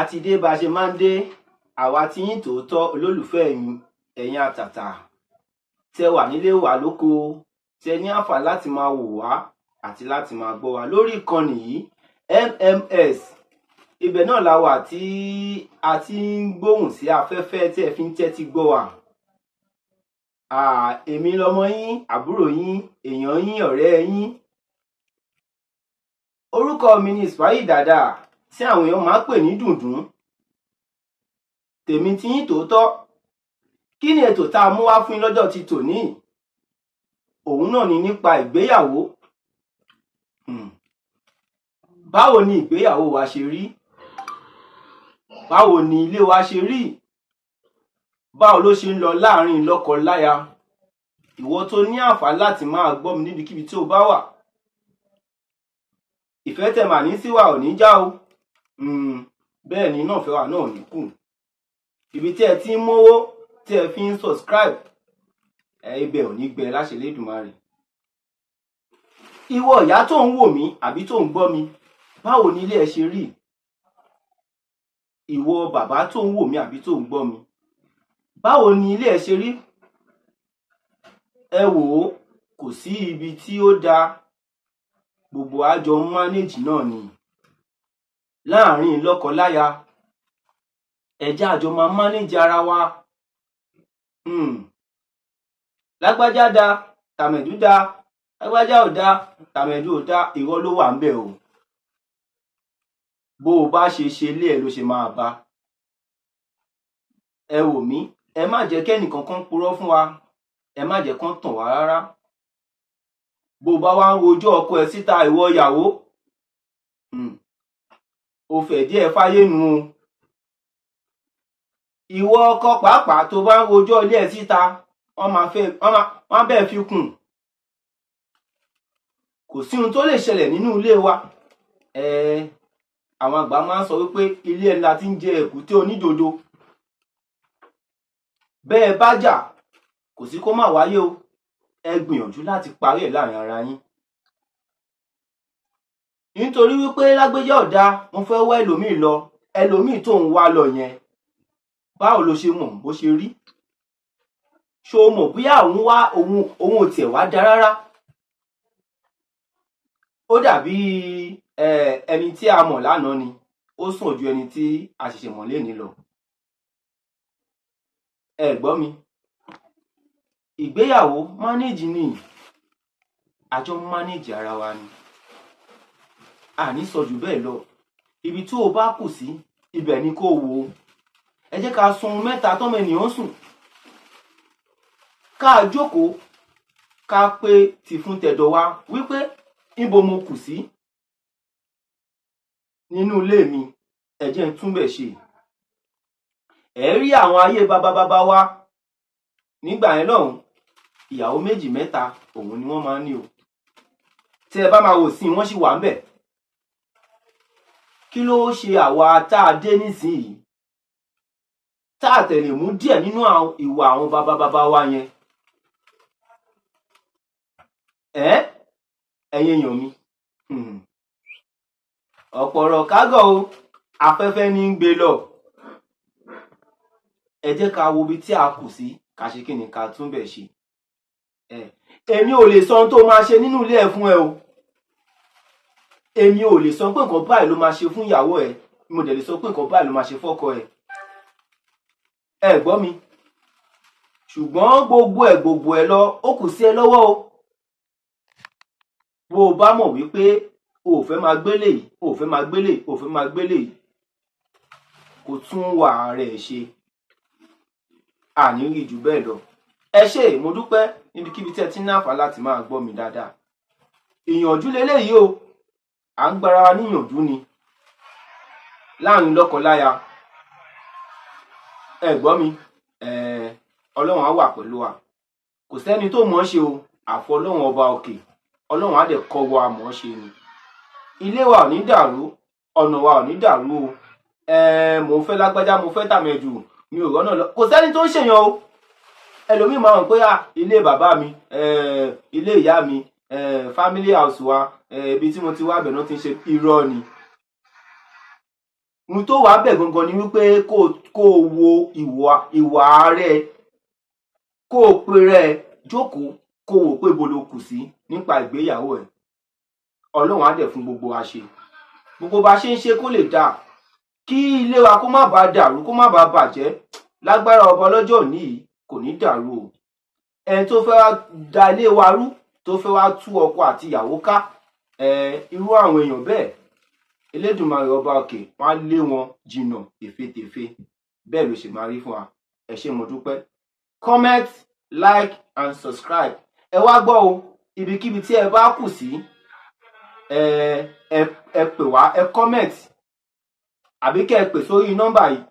Ti dé bá a ṣe máa ń dé, àwa tí yín tòótọ́, olólùfẹ́ yín, ẹ̀yin àtàtà tẹ wà nílé, wà lóko, tẹ ní àǹfààní láti máa wò wá àti láti máa gbọ́ wá lórí ìkànnì yìí, MMS. Ibẹ̀ náà la wà tí a ti ń gbóhùn sí afẹ́fẹ́ tí ẹ fi ń tẹ́tí gbọ́ wa. Èmi lọmọ yín, àbúrò yín, èèyàn yín, ọ̀rẹ́ yín. Orúkọ mi ni Ismail Dada, tí àwọn èèyàn máa ń pè ní Dùndún. Tèmi tí yín tòótọ́. Kí ni ètò tá a mú wá fún yín lọ́jọ́ ti tòní? Òun náà ni nípa ìgbéyàwó. Báwo ni ìgbéyàwó wa ṣe rí? Báwo ni ilé wa ṣe rí? Báwo ló ṣe ń lọ láàrin lọ́kọ-láya? Ìwọ tó ní àǹfààní láti máa gbọ́ mi níbikíbi tí o bá wà, ìfẹ́ tẹ mà ní sí wa ò ní já o. Bẹ́ẹ̀ ni náà, fẹ́ wa náà ò ní kù. Ibi tí ẹ ti ń mówó tí ẹ fi ń subscribe ẹ, ibẹ̀ ò ní gbẹ láṣẹ Elédùmarè. Ìwọ ìyá tó ń wò mí àbí tó ń gbọ́ mi, báwo ni ilé ẹ ṣe rí? Ìwọ bàbá tó ń wò mí àbí tó ń gbọ́ mi, báwo ni ilé ẹ ṣe rí? Ẹ wò ó, kò sí ibi tí ó dáa, gbogbo àjọ manage náà ni láàrin lọ́kọ-láya. Ẹ jẹ́ àjọ máa manage ara wa. Lágbájá da, tàmẹ̀dù da, lágbájá ò da, tàmẹ̀dù ò da, irọ́ ló wà ńbẹ̀ o. Bó o bá ṣe ṣe ilé ẹ ló ṣe máa bá. Ẹ wò mí, ẹ má jẹ́ kẹ́nìkankan purọ́ fún wa, ẹ má jẹ́ kán tàn wá rárá. Bó o bá wá ń rojọ́ ọkọ ẹ síta, ìwọ ìyàwó, o fẹ̀ díẹ̀ fáyé nu o. Ìwọ ọkọ pàápàá tó bá ń rojọ́ ilé ẹ síta, wọ́n máa fẹ́ wọ́n máa wọ́n á bẹ́ẹ̀ fi kùn. Kò sí ohun tó lè ṣẹlẹ̀ nínú ilé wa. Àwọn àgbà máa ń sọ wípé ilé ẹni la ti ń jẹ èkúté onídodo. Bẹ́ẹ̀ bá jà, kò sí kó má wáyé o, ẹ gbìyànjú láti parí ẹ̀ láàrin ara yín, nítorí wípé lágbèjá ọ̀dà, mo fẹ́ wá ẹlòmíì lọ, ẹlòmíì tó ń wá lọ yẹn, báwo ló ṣe mọ̀ bó ṣe rí? Ṣó o mọ̀ bóyá òun wá òun òun ò tiẹ̀ wá da rárá? Ó dàbí ẹni tí a mọ̀ lánàá ni, ó sàn ju ẹni tí a ṣẹ̀ṣẹ̀ mọ̀ lénìí lọ. Ẹ gbọ́ mi, ìgbéyàwó, manage ni, àjọ manage ara wa ni, àní sọ jù bẹ́ẹ̀ lọ. Ibi tí o bá kù sí, ibẹ̀ ni kó wò ó. Ẹ jẹ́ ká sun mẹ́ta tọ́mọ ènìyàn sùn, ká jókòó, ká pé tìfun tẹ̀dọ̀ wa wípé níbo mo kù sí nínú ilé mi, ẹ jẹ́ n túnbẹ̀ ṣe. Ẹ rí àwọn ayé bàbá bàbá wa nígbà yẹn lọ́hùn, ìyàwó méjì, mẹ́ta, òun ni wọ́n máa ń ní o. Tí ẹ bá máa wò sí, wọ́n sì wà ń bẹ̀. Kí ló ṣe àwa tá a dé nísìnyìí tá a tẹ̀lé mú díẹ̀ nínú ìwà àwọn bàbá bàbá wa yẹn? Ẹ ẹ̀yin èèyàn mi, ọ̀pọ̀ ọ̀rọ̀ kágọ̀ o, afẹ́fẹ́ ní ń gbé lọ. Ẹ jẹ́ ká wo ibi tí a kù sí, ká ṣe kí ni, ká tún bẹ̀ ṣe. Èmi ò lè sọ ohun tó máa ṣe nínú ilé ẹ fún ẹ o. Èmi ò lè sọ pé nǹkan báyìí ló máa ṣe fún ìyàwó ẹ, mo dẹ̀ lè sọ pé nǹkan báyìí ló máa ṣe fọ́kọ ẹ. Ẹ gbọ́ mi, ṣùgbọ́n gbogbo ẹ̀ gbogbo ẹ̀ lọ, ó kù sí ẹ lọ́wọ́ o. Bó o bá mọ̀ wípé o ò fẹ́ máa gbélé yìí, o ò fẹ́ máa gbélé yìí, o ò fẹ́ máa gbélé yìí, kó tún wà rẹ̀ ṣe. Àní rí jù bẹ́ẹ̀ lọ. Ẹ ṣé, mo dúpẹ́ níbikíbi tí ẹ ti ní àǹfààní láti máa gbọ́ mi dáadáa. Ìyànjú leléyìí o, à ń gbára wa níyànjú ni láàrin lọ́kọláya. Ẹ gbọ́ mi, Ọlọ́run á wà pẹ̀lú wa. Kò sẹ́ni tó mọ̀ ọ́ ṣe o, àfọ Ọlọ́run ọba òkè. Ọlọ́run á dẹ̀ kọ́ wa mọ̀ ọ́ ṣe ni. Ilé wa ò ní dàrú, ọ̀nà wa ò ní dàrú o. Mò ń fẹ́ lágbájá, mo fẹ́ tàmẹ̀dù, mi ò rọ́nà lọ. Kò sẹ́ni tó ń ṣèyàn o. Ẹlòmíì máa ń pé à ilé bàbá mi, ilé ìyá mi, family house wa, ibi tí mo ti wá bẹ̀ náà ti ń ṣe. Irọ́ ni. Ohun tó wà bẹ̀ gangan ni wípé kó o wo ìwà rẹ, kó o pe rẹ jókòó, kó o wò pé ibo lo kù sí nípa ìgbéyàwó ẹ̀. Ọlọ́run á dẹ̀ fún gbogbo wa ṣe. Gbogbo bá ṣe ń ṣe kó lè dáa, kí ilé wa kó má bàa dàrú, kó má bàa bàjẹ́. Lágbára ọba ọlọ́jọ́ òní yìí, kò ní dàrú o. Ẹni tó fẹ́ wá da ilé wa rú, tó fẹ́ wá tú ọkọ àti ìyàwó ká, irú àwọn èèyàn bẹ́ẹ̀, Elédùmarè ọba òkè, wọn á lé wọn jìnnà tèfètèfè. Bẹ́ẹ̀ ló ṣe máa rí fún wa. Ẹ ṣé, mo dúpẹ́. Comment, like and subscribe. Ẹ wá gbọ́ o, ibikíbi tí ẹ bá kù sí, ẹ pè wá, ẹ comment àbí kẹ́ ẹ pè sórí nọ́mbà yìí: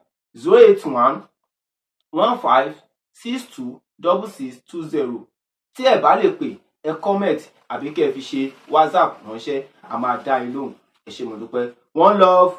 08115626620. Tí ẹ bá lè pè, ẹ comment àbí kẹ́ ẹ fi ṣe WhatsApp ránṣẹ́, a máa dá yín lóhùn. Ẹ ṣé, mo dúpẹ́. One love.